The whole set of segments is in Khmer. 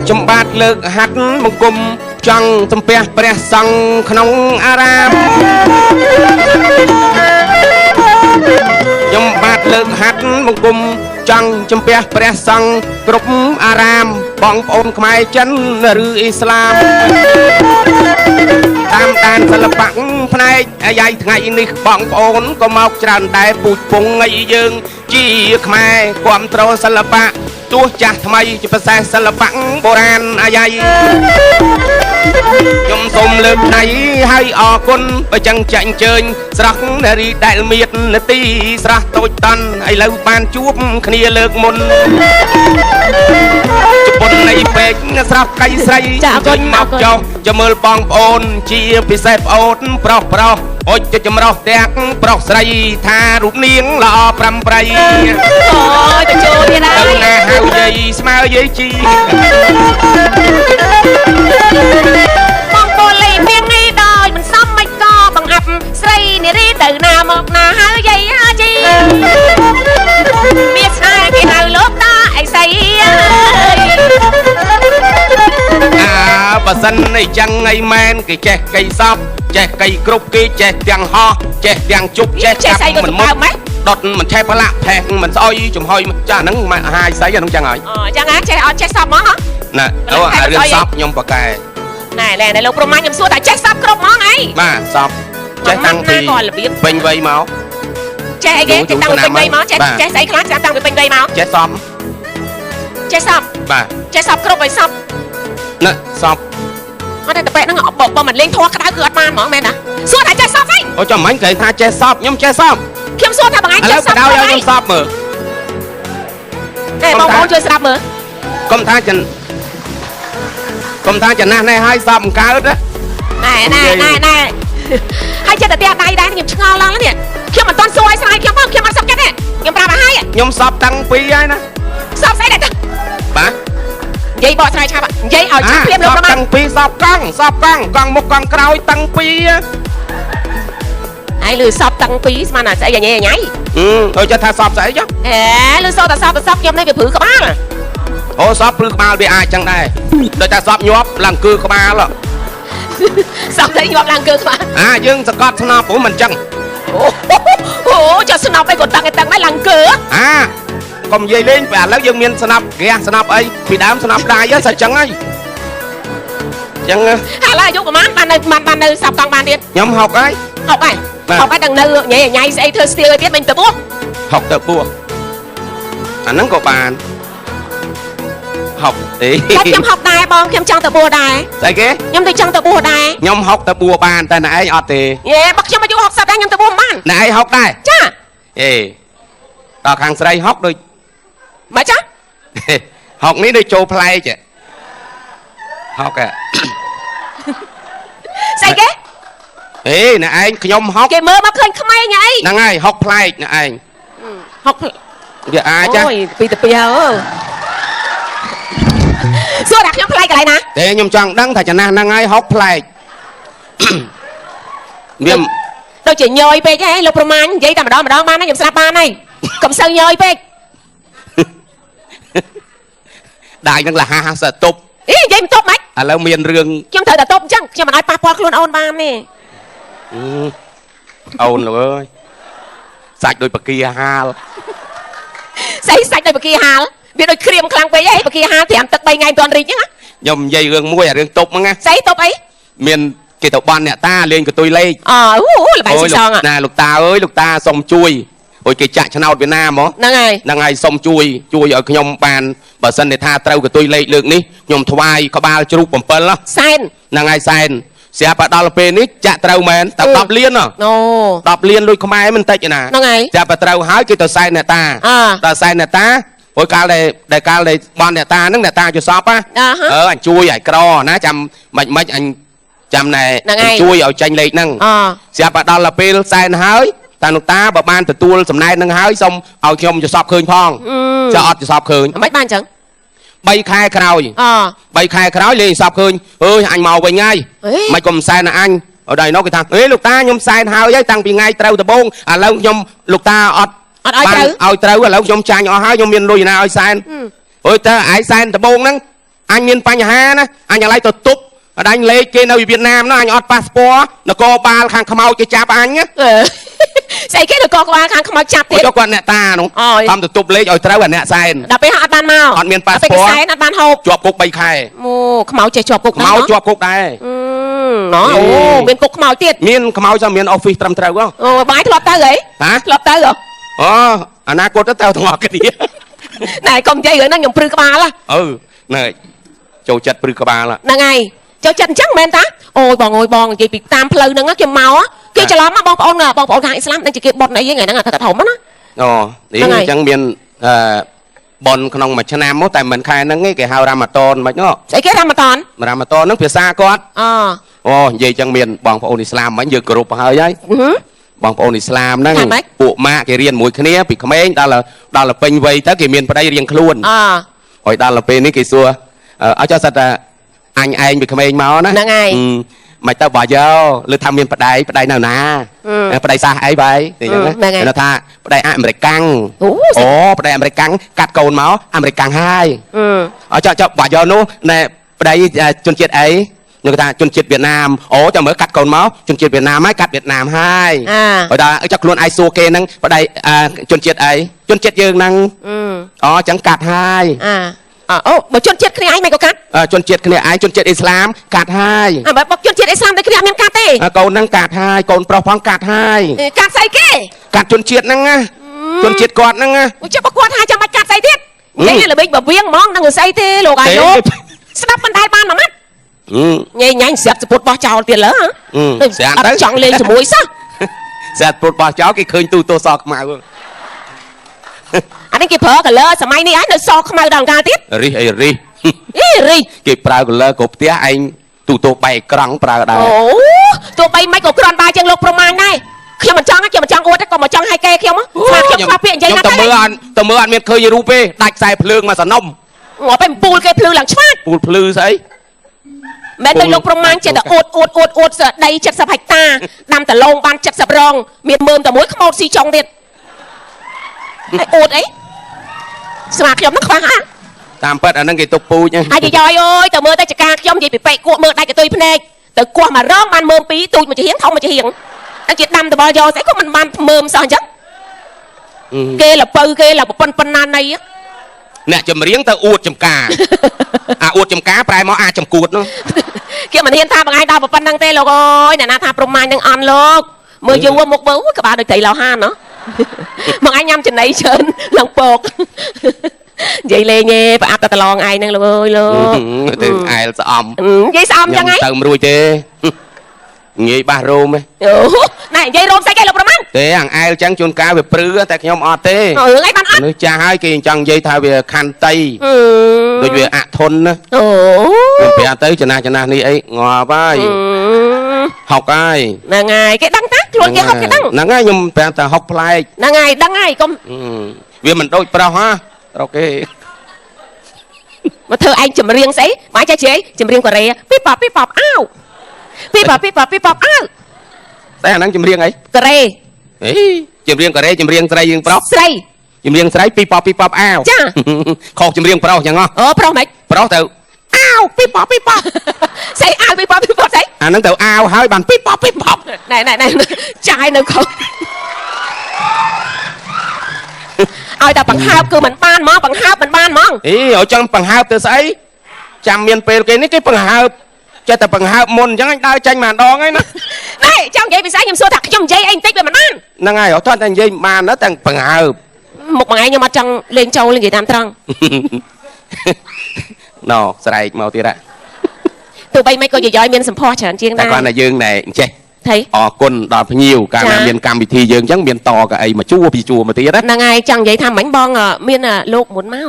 ខ្ញុំបាទលើកហាត់បង្គំចង់សំពះព្រះសង្ឃក្នុងអារាមខ្ញុំបាទលើកហាត់បង្គំចង់ចំពះព្រះសង្ឃគ្រប់អារាមបងប្អូនខ្មែរចិនឬអ៊ីស្លាមតាមដានសិល្បៈផ្នែកអាយ៉ៃថ្ងៃនេះបងប្អូនក៏មកច្រើនដែរពូជពងអីយើងជាខ្មែរគ្រប់គ្រងសិល្បៈទោះចាស់ថ្មីជាពិសេសសិល្បៈបុរាណអាយ៉ៃខ្ញុំសូមលើកដៃហើយអរគុណបើចឹងចាក់អញ្ជើញស្រស់នារីដែលមាននាទីស្រស់តូចតន់ឥឡូវបានជួបគ្នាលើកមុនជប៉ុននៃពេកស្រស់កៃស្រីចេញមកចុះจะមើលបងប្អូនជាពិសេសប្អូនប្រុសប្រុសអុចจะចម្រោះទាំងប្រុសស្រីថារូបនាងល្អប្រាំប្រៃអូយទៅចូលទៀតហើយ ទៅណាហៅយាយស្មើយាយជី បងប្អូនលេងពីងនេះដោយមិនសមមិនក៏បង្អាប់ស្រីនារីទៅណាមកណាហៅយាយជីមានស្នេហ៍គេហៅលោកតាអីស្អី អើបើសិនអីចឹងអីមែនគេចេះកៃសពចេះកៃគ្រប់គេចេះទាំងហោះចេះទាំងជប់ចេះ ចាប់មិនមុតដុតមិនឆេះប្រឡាក់ផេះមិនស្អុយចំហុយចាហ្នឹងហាយស្អីអាហ្នឹងចឹងហើយ អូចឹងហ៎ចេះអត់ចេះសពហ្មងហ៎ ណាអូអារឿងសពខ្ញុំប្រកែ ណែណែលោកប្រមាញ់ខ្ញុំសួរតែចេះសពគ្រប់ហ្មងអី បាទសពចេះតាំងពីពេញវ័យមក ចេះអីគេចេះតាំងពីពេញវ័យមកចេះចេះស្អីខ្លះតាំងពីពេញវ័យមក ចេះសពចេះសពបាទចេះសពគ្រប់ឲ្យសព ណាសព អត់តែប៉ែហ្នឹងបើមិនលេងធေါ်ក្តៅគឺអត់បានហ្មងមែនណាសួរថាចេះសពអី អូចាំមិញគេថាចេះសពខ្ញុំចេះសព ខ្ញុំសួរថាបងឯងចេះសព ឥឡូវឲ្យខ្ញុំសពមើល ណែបងប្អូនជួយស្ដាប់មើល កុំថាចិនកុំថាចំណាស់ណែហើយសពបង្កើត ណែណែណែណែហើយចិត្តតែផ្ទះដៃដែរខ្ញុំឆ្ងល់ឡើងនេះខ្ញុំមិនទាន់សួរឲ្យស្រាយខ្ញុំផងខ្ញុំអត់សពចិត្តទេខ្ញុំប្រាប់ឲ្យហើយ ខ្ញុំសពតាំងពីហើយណា សពស្អីដែរតា បាទ និយាយបកស្រាយឆាប់និយាយឲ្យឆាប់ភ្លាមលោកប្រមាណ តាំងពីសពកង់សពកង់កង់មុខកង់ក្រោយតាំងពី ហើយលឺសពតាំងពីស្មានតែស្អីញ៉ៃញ៉ៃ អឺចិត្តថាសពស្អីចុះ អេលឺសពតែសពតែសពខ្ញុំនេះវាព្រឺក្បាល អូសពព្រឺក្បាលវាអាចចឹងដែរដូចតែសពញាប់ឡើងគឺក្បាល សពតែញាប់ឡើងគឺក្បាល អាយើងសកត់ស្នប់ព្រោះមិនចឹង អូចុះស្នប់អីក៏តឹងឯតឹងដែរឡើងគឺ អាកុំនិយាយលេងពេលឥឡូវយើងមានស្នប់ហ្គាសស្នប់អីពីដើមស្នប់ដៃសចឹងហើយចឹង ឥឡូវអាយុប្រហែលបាននៅបាននៅសពកង់បានទៀត ខ្ញុំហុកហើយ ហុកហើយហុកហើយដល់នៅញ៉ៃញ៉ៃស្អីធ្វើស្ទៀវអីទៀតមិនទៅពោះ ហុកទៅពោះអាហ្នឹងក៏បានហុកទេ តែខ្ញុំហុកដែរបងខ្ញុំចង់ទៅបួសដែរ ស្អីគេ ខ្ញុំទៅចង់ទៅបួសដែរ ខ្ញុំហុកទៅបួសបានតែណែឯងអត់ទេ យេបើខ្ញុំអាយុ60ដែរខ្ញុំទៅបួសមិនបាន ណែឯងហុកដែរ ចា អេដល់ខាងស្រីហុកដូច មកចា ហុកនេះដូចចូលផ្លែកហុក ស្អីគេ អេណែឯងខ្ញុំហុក គេមើលមកឃើញក្មេងអី ហ្នឹងហើយហុកផ្លែកណែឯង ហុក វាអាច អូយពីតាពីអើសួរថាខ្ញុំប្លែកកន្លែងណា ទេខ្ញុំចង់ដឹងថាចំណាស់ហ្នឹងហើយហុកប្លែក មាន ដូចជាញយពេកហ៎លោកប្រមាញ់និយាយតែម្ដងម្ដងបានហើយខ្ញុំស្ដាប់បានហើយកុំសូវញយពេក ដាយនឹងលះហាសទប់ អីនិយាយមិនទប់ម៉េច ឥឡូវមានរឿង ខ្ញុំត្រូវតែទប់អញ្ចឹងខ្ញុំមិនឲ្យប៉ះពាល់ខ្លួនអូនបានទេ អូនលោកអើយសាច់ដូចបកាហាល ស្អីសាច់ដូចបកាហាលវាដូចក្រៀមខ្លាំងពេកហីបកាហាលត្រាំទឹក3ថ្ងៃមិនទាន់រីកហ្នឹង ខ្ញុំនិយាយរឿងមួយអារឿងទប់ហ្នឹងណា ស្អីទប់អី មានគេទៅបន់អ្នកតាលេងកតុយលេខ អូលបែងស៊ីសង ណាលោកតាអើយលោកតាសុំជួយអូយគេចាក់ឆ្នោតវៀតណាមហ៎ ហ្នឹងហើយ ហ្នឹងហើយសុំជួយជួយឲ្យខ្ញុំបានបើសិនតែថាត្រូវកតុយលេខលើកនេះខ្ញុំថ្វាយក្បាលជ្រូក7សែន ហ្នឹងហើយសែនស្រាប់តែដល់ពេលនេះចាក់ត្រូវមែនតែ10លាន អូ 10លានលុយខ្មែរមិនតិចណា ហ្នឹងហើយ ចាប់តែត្រូវហើយគេទៅសែនអ្នកតាដល់សែនអ្នកតាព្រោះកាលដែលកាលដែលបនអ្នកតាហ្នឹងអ្នកតាជាសពណាអឺអញជួយឲ្យក្រណាចាំមិនមិនអញចាំណែជួយឲ្យចាញ់លេខហ្នឹងស្រាប់តែដល់ពេលសែនហើយតាលោកតាបើបានទទួលសំណែននឹងហើយសូមឲ្យខ្ញុំជាសពឃើញផងចុះអត់ជាសពឃើញ មិនបានអញ្ចឹង 3ខែក្រោយ3ខែក្រោយលេងសពឃើញអើយអញមកវិញហើយមិនកុំសែនណាអញដល់នោះគេថាអេលោកតាខ្ញុំសែនហើយហើយតាំងពីថ្ងៃត្រូវដំបូងឥឡូវខ្ញុំលោកតាអត់ អត់ឲ្យត្រូវ ឲ្យត្រូវឥឡូវខ្ញុំចាញ់អស់ហើយខ្ញុំមានលុយណាឲ្យសែនអើយតើឯងសែនដំបូងហ្នឹង អញមានបញ្ហាណាអញឥឡូវទៅទប់អដាញ់លេខគេនៅវៀតណាមនោះអញអត់ប៉ាសពតនគរបាលខាងខ្មោចគេចាប់អញស្អីគេនគរបាលខាងខ្មោចចាប់ទៀតចុះគាត់អ្នកតានោះខំទៅទប់លេខឲ្យត្រូវអាអ្នកសែនដល់ពេលអត់បានមកអត់មានប៉ាសពតគេសែនអត់បានហូបជាប់គុក3ខែអូខ្មោចចេះជាប់គុកខ្មោចជាប់គុកដែរណ៎អូមានគុកខ្មោចទៀតមានខ្មោចចាំមានអอฟហ្វិសត្រឹមត្រូវហ៎អូបាយធ្លាប់ទៅហីធ្លាប់ទៅហ៎អូអនាគតទៅទាំងអស់គ្នាណែកុំនិយាយរឿងហ្នឹងខ្ញុំព្រឺក្បាលអឺណែចូលចិត្តព្រឺក្បាលហ្នឹងហើយចូលចិត្តអញ្ចឹងមែនតាអូយបងអូយបងនិយាយពីតាមផ្លូវហ្នឹងខ្ញុំមកគេច្រឡំបងប្អូនបងប្អូនខាងអ៊ីស្លាមនឹងជាគេបុណ្យអីថ្ងៃហ្នឹងថាធំណាអូនេះអញ្ចឹងមានអឺបុណ្យក្នុងមួយឆ្នាំមកតែមិនខែហ្នឹងឯងគេហៅរ៉ាម៉ាតនមិនហ៎ស្អីគេរ៉ាម៉ាតនរ៉ាម៉ាតនហ្នឹងភាសាគាត់អូនិយាយអញ្ចឹងមានបងប្អូនអ៊ីស្លាមមិញយើងគោរពហើយហើយបងប្អូនអ៊ីស្លាមហ្នឹងពួកម៉ាក់គេរៀនមួយគ្នាពីក្មេងដល់ពេញវ័យទៅគេមានប្តីរៀងខ្លួនហើយដល់ពេលនេះគេសួរអត់ចុះសិតតែអញឯងពីក្មេងមកណាហ្នឹងហើយមិនទៅបើយោលើថាមានប្តីប្តីនៅណាប្តីសាសអីបាយអញ្ចឹងណាថាប្តីអាមេរិកាំងអូប្តីអាមេរិកាំងកាត់កូនមកអាមេរិកាំងហើយអត់ចុះបើយោនោះណែប្តីជនជាតិអីខ្ញុំថាជនជាតិវៀតណាមអូចាំមើលកាត់កូនមកជនជាតិវៀតណាមហើយកាត់វៀតណាមហើយហើយដល់ចុះខ្លួនឯងសួរគេហ្នឹងប្តីជនជាតិអីជនជាតិយើងហ្នឹងអូអញ្ចឹងកាត់ហើយអូបើជនជាតិគ្នាឯងមិនក៏កាត់ជនជាតិគ្នាឯងជនជាតិអ៊ីស្លាមកាត់ហើយបើបុកជនជាតិអ៊ីស្លាមដូចគ្នាអត់មានកាត់ទេកូនហ្នឹងកាត់ហើយកូនប្រុសផងកាត់ហើយកាត់ស្អីគេកាត់ជនជាតិហ្នឹងណាជនជាតិគាត់ហ្នឹងណាអូចុះបើគាត់ហើយចាំបាច់កាត់ស្អីទៀតនិយាយល្បិចបើវៀងហ្មងនឹងស្អីទេលោកអាយុស្ដាប់មិនដែលបានមួយម៉ាត់ញ៉ៃញ៉ាញ់ស្រាប់សពុតបោះចោលទៀតលើស្រាប់ទៅចង់លេងជាមួយសោះស្រាប់ពុតបោះចោលគេឃើញទូទោសខ្មៅអានេះគេប្រើ color សម័យនេះហើយនៅសខ្មៅដល់កាលទៀតរិះអីរិះអីរិះគេប្រើ color គ្រប់ផ្ទះឯងទូទោបែកក្រង់ប្រើដែរអូទោះបីមិនក៏គ្រាន់បើជាងលោកប្រមាញដែរខ្ញុំមិនចង់ខ្ញុំមិនចង់អួតទេក៏មិនចង់ឲ្យគេខ្ញុំស្មាខ្ញុំខ្វះពាក្យនិយាយណាទៅមើលអត់ទៅមើលអត់មានឃើញរូបទេដាច់ខ្សែភ្លើងមកសនំងាប់ไปពូលគេភ្លឺឡើងឆ្វាតពូលភ្លឺស្អីមែនដូចលោកប្រមាញចិត្តតែអួតអួតអួតអួតស្ដី70ហិកតាដាំតឡងបាន70រងមានមើមតែមួយខ្មោចស៊ីចុងទៀតហើយអួតអីស្មាខ្ញុំហ្នឹងខ្វះហ่าតាមពិតអាហ្នឹងគេទុកពូជហើយយាយអើយទៅមើលតែចកាខ្ញុំនិយាយពីពេកគក់មើលដាច់កតុយភ្នែកទៅគោះមករងបានមើមពីរទូចមួយជាហៀងធំមួយជាហៀងតែគេដាំតបល់យកស្អីក៏មិនបានមើមសោះអញ្ចឹងគេលពៅគេលប្រពន្ធប៉ុណ្ណាណីអ្នកចម្រៀងទៅអួតចំការអាអួតចំការប្រែមកអាចចំគួតនោះគេមិនហ៊ានថាបងឯងដល់ប៉ុណ្្នឹងទេលោកអើយអ្នកណាថាព្រមម៉ាញនឹងអន់លោកមើលយូរមុខមើលក្បាលដូចត្រីឡោហានណោះមកអញញ៉ាំចំណីច្រើនឡើងពកនិយាយលេងទេប្រអាប់តែតឡងឯងហ្នឹងលោកអើយលោកទៅអែលស្អំនិយាយស្អំចឹងហីទៅមិនរួចទេងាយបាសរោមអូណែនិយាយរោមស្អីគេលោកប្រមាណទេអងអែលចឹងជួនកាលវាព្រឺតែខ្ញុំអត់ទេរឿងអីបានអត់នេះចាស់ហើយគេចង់និយាយថាវាខន្តីដូចវាអធនណាអូខ្ញុំប្រាប់ទៅចំណាស់ចំណាស់នេះអីងាប់ហើយហុកហើយហ្នឹងហើយគេដឹងតាខ្លួនគេហុកគេដឹងហ្នឹងហើយខ្ញុំប្រាប់តែហុកប្លែកហ្នឹងហើយដឹងហើយកុំវាមិនដូចប្រុសហ៎ប្រុសគេមកធ្វើឯងចម្រៀងស្អីបាយចេះជ្រាយចម្រៀងកូរ៉េពីប៉ពីប៉អាវពីប៉ពីប៉ពីប៉អាវតែអាហ្នឹងចម្រៀងអីកូរ៉េអីចម្រៀងកូរ៉េចម្រៀងស្រីយើងប្រុសស្រីចម្រៀងស្រីពីប៉ពីប៉អាវចាខុសចម្រៀងប្រុសចឹងហ៎អូប្រុសម៉េចប្រុសទៅអាវពីប៉ពីប៉ស្អីអាវពីប៉ពីប៉ស្អីអាហ្នឹងទៅអាវហើយបានពីប៉ពីប៉ណែណែណែចាយនៅខុសឲ្យតែបង្ហើបគឺមិនបានហ្មងបង្ហើបមិនបានហ្មងអីឲ្យចង់បង្ហើបទៅស្អីចាំមានពេលគេនេះគេបង្ហើបចេះតែបង្ហើបមុនអញ្ចឹងអញដើរចាញ់ម្ដងហើយណាណែចង់និយាយពីស្អីខ្ញុំសួរថាខ្ញុំនិយាយអីបន្តិចវាមិនបានហ្នឹងហើយអត់តែនិយាយមិនបានណាតែបង្ហើបមុខមួយថ្ងៃខ្ញុំអត់ចង់លេងចូលនិយាយតាមត្រង់ណស្រែកមកទៀតហ่ะទោះបីមិនក៏យាយមានសម្ផស្សច្រើនជាងដែរតែគាត់តែយើងណែចេះអរគុណដល់ភ្ញៀវកាលណាមានកម្មវិធីយើងអញ្ចឹងមានតកអីមកជួពីជួមកទៀតហ្នឹងហើយចង់និយាយថាមិញបងមានលោកមុនមក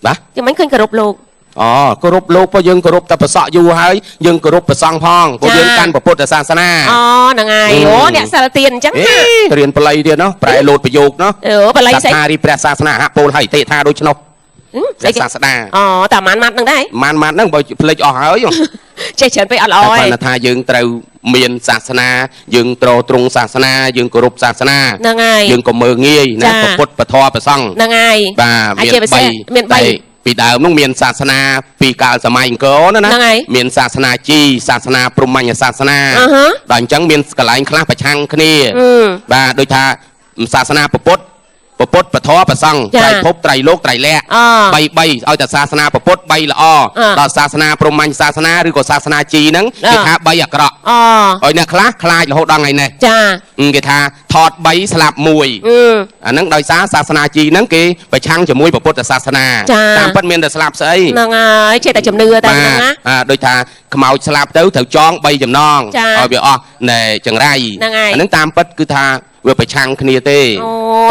បាទចាំមិញឃើញគោរពលោកអូគោរពលោកព្រោះយើងគោរពតែប្រសក់យូរហើយយើងគោរពប្រសង់ផងព្រោះយើងកាន់ពុទ្ធសាសនាអូហ្នឹងហើយអូអ្នកសិលទៀនអញ្ចឹងណារៀនបល័យទៀតណោះប្រែលោតប្រយោគណោះអូបល័យស្អីថារីព្រះសាសនាហពលហើយទេថាដូច្នោះព្រះសាស្តាអូតែម៉ានម៉ាត់ហ្នឹងដែរម៉ានម៉ាត់ហ្នឹងបើភ្លេចអស់ហើយចេះច្រើនពេកអត់ល្អទេគាត់ថាយើងត្រូវមានសាសនាយើងទ្រទ្រង់សាសនាយើងគោរពសាសនាហ្នឹងហើយយើងក៏មើលងាយណាពុទ្ធពធព្រះសង្ឃហ្នឹងហើយបាទមាន3មាន3 ពីដើមនោះមានសាសនាពីកាលសម័យអង្គរណាមានសាសនាជីសាសនាព្រហ្មញ្ញសាសនាដល់អញ្ចឹងមានកន្លែងខ្លះប្រឆាំងគ្នាបាទដូចថាសាសនាពុទ្ធពពុទ្ធពធប្រសង្ឃត្រៃភពត្រៃលោកត្រៃលក្ខ3 3ឲ្យតែសាសនាពពុទ្ធ3ល្អដល់សាសនាព្រហ្មញ្ញសាសនាឬក៏សាសនាជីហ្នឹងគេថា3អាក្រក់ឲ្យអ្នកខ្លះខ្លាចរហូតដល់ថ្ងៃនេះចាគេថាថត3ស្លាប់1អាហ្នឹងដោយសារសាសនាជីហ្នឹងគេប្រឆាំងជាមួយពុទ្ធសាសនាតាមពិតមានតែស្លាប់ស្អីហ្នឹងហើយចេះតែជំនឿតែហ្នឹងណាដូចថាខ្មោចស្លាប់ទៅត្រូវចង3ចំណងឲ្យវាអស់ណែចង្រៃអាហ្នឹងតាមពិតគឺថាវាប្រឆាំងគ្នាទេ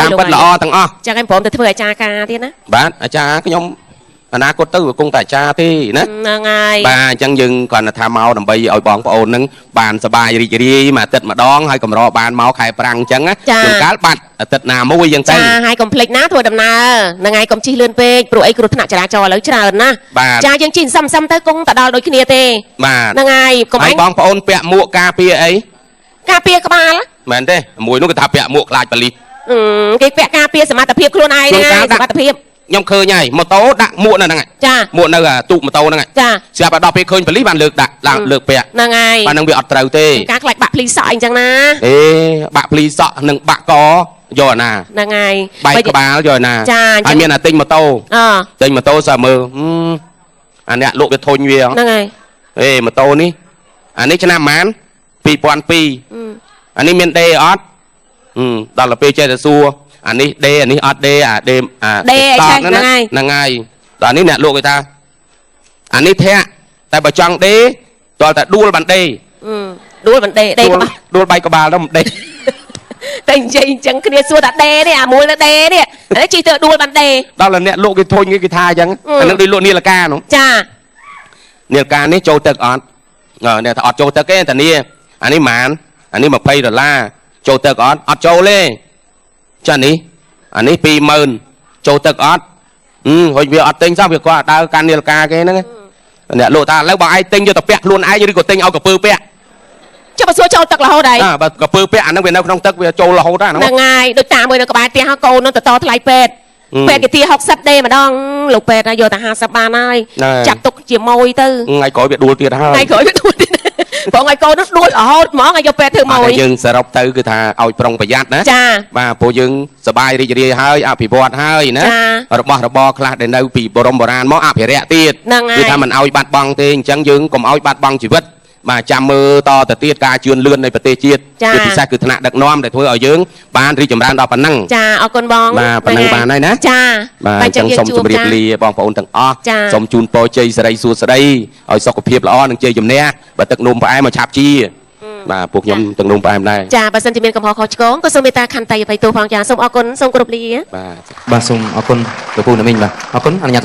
តាមពិតល្អទាំងអស់ចឹងឯងព្រមទៅធ្វើអាចារ្យការទៀតណាបាទអាចារ្យខ្ញុំអនាគតទៅវាគង់តែអាចារ្យទេណាហ្នឹងហើយបាទអញ្ចឹងយើងគ្រាន់តែថាមកដើម្បីឲ្យបងប្អូនហ្នឹងបានសប្បាយរីករាយមួយអាទិត្យម្ដងហើយកម្របានមកខែប្រាំងអញ្ចឹងជួនកាលបាត់អាទិត្យណាមួយអញ្ចឹងទៅចាហើយកុំភ្លេចណាធ្វើដំណើរហ្នឹងហើយកុំជិះលឿនពេកព្រោះអីគ្រោះថ្នាក់ចរាចរណ៍ឥឡូវច្រើនណាចាយើងជិះសឹមទៅគង់ទៅដល់ដូចគ្នាទេហ្នឹងហើយកុំឲ្យបងប្អូនពាក់មួកការពារអីការពារក្បាលមែនទេមួយនោះគេថាពាក់មួកខ្លាចប៉ូលីសគេពាក់ការពារសមត្ថភាពខ្លួនឯងហ្នឹងសមត្ថភាពខ្ញុំឃើញហើយម៉ូតូដាក់មួកនៅហ្នឹងចាមួកនៅទូកម៉ូតូហ្នឹងចាស្រាប់តែដល់ពេលឃើញប៉ូលីសបានលើកដាក់ឡើងលើកពាក់ហ្នឹងហើយបាទហ្នឹងវាអត់ត្រូវទេការខ្លាចបាក់ភ្លីសក់អីចឹងណាអេបាក់ភ្លីសក់និងបាក់កយកអាណាហ្នឹងហើយបែកក្បាលយកអាណាហើយមានអាទិញម៉ូតូទិញម៉ូតូសើមើលអាអ្នកលក់វាធុញវាហ្នឹងហើយអេម៉ូតូនេះអានេះឆ្នាំប៉ុន្មាន2002អានេះមានដេអត់ដល់ទៅពេលចេះតែសួរអានេះដេអានេះអត់ដេអាដេអាដេអីហ្នឹងហើយហ្នឹងហើយដល់នេះអ្នកលក់គេថាអានេះធាក់តែបើចង់ដេទាល់តែដួលបានដេដួលបានដេដេក្បាលដួលបែកក្បាលទៅមិនដេតែនិយាយអញ្ចឹងគ្នាសួរថាដេនេះអាមួយនៅដេនេះអានេះជីទៅដួលបានដេដល់អ្នកលក់គេធុញគេថាអញ្ចឹងអានឹងដូចលក់នាឡិកានោះចានាឡិកានេះចូលទឹកអត់អ្នកថាអត់ចូលទឹកទេតានីអានេះម៉ានអានេះ20ដុល្លារចូលទឹកអត់អត់ចូលទេចានេះអានេះ20000ចូលទឹកអត់ហុចវាអត់ទិញសោះវាគាត់ដើរកាន់នាឡិកាគេហ្នឹងអ្នកលក់ថាឥឡូវបើឯងទិញយកទៅពាក់ខ្លួនឯងឬក៏ទិញឲ្យកពើពាក់ចុះបើសួរចូលទឹករហូតហើយបើកពើពាក់អាហ្នឹងវានៅក្នុងទឹកវាចូលរហូតហ្នឹងហ្នឹងហើយដូចតាមួយនៅក្បែរផ្ទះកូននោះទៅតថ្លៃពេទ្យពេទ្យគេទា60ដេម្ដងលោកពេទ្យយកតែ50បានហើយចាប់ទុកជាមួយទៅថ្ងៃក្រោយវាដួលទៀតហើយថ្ងៃក្រោយវាដួលទៀតបងឲ្យកូននោះដួលរហូតហ្មងឲ្យយកពេទ្យធ្វើមកយើងសរុបទៅគឺថាឲ្យប្រុងប្រយ័ត្នណាចាបាទព្រោះយើងសบายរីករាយហើយអភិវឌ្ឍហើយណារបស់របរខ្លះដែលនៅពីបរមបុរាណមកអភិរក្សទៀតគឺថាមិនឲ្យបាត់បង់ទេអញ្ចឹងយើងកុំឲ្យបាត់បង់ជីវិតបាទចាំមើលតទៅទៀតការជឿនលឿននៃប្រទេសជាតិជាពិសេសគឺថ្នាក់ដឹកនាំដែលធ្វើឲ្យយើងបានរីកចម្រើនដល់ប៉ុណ្ណឹងចាអរគុណបងបាទប៉ុណ្ណឹងបានហើយណាចាបាទអញ្ចឹងសូមជម្រាបលាបងប្អូនទាំងអស់សូមជូនពរជ័យសិរីសួស្តីឲ្យសុខភាពល្អនិងជ័យជំនះបើទឹកនោមផ្អែមមកឆាប់ជាបាទពួកខ្ញុំទឹកនោមផ្អែមដែរចាបើសិនជាមានកំហុសខុសឆ្គងក៏សូមមេត្តាខន្តីអភ័យទោសផងចាសូមអរគុណសូមគោរពលាបាទបាទសូមអរគុណលោកពូណាមីងបាទអរគុណអនុញ្ញាត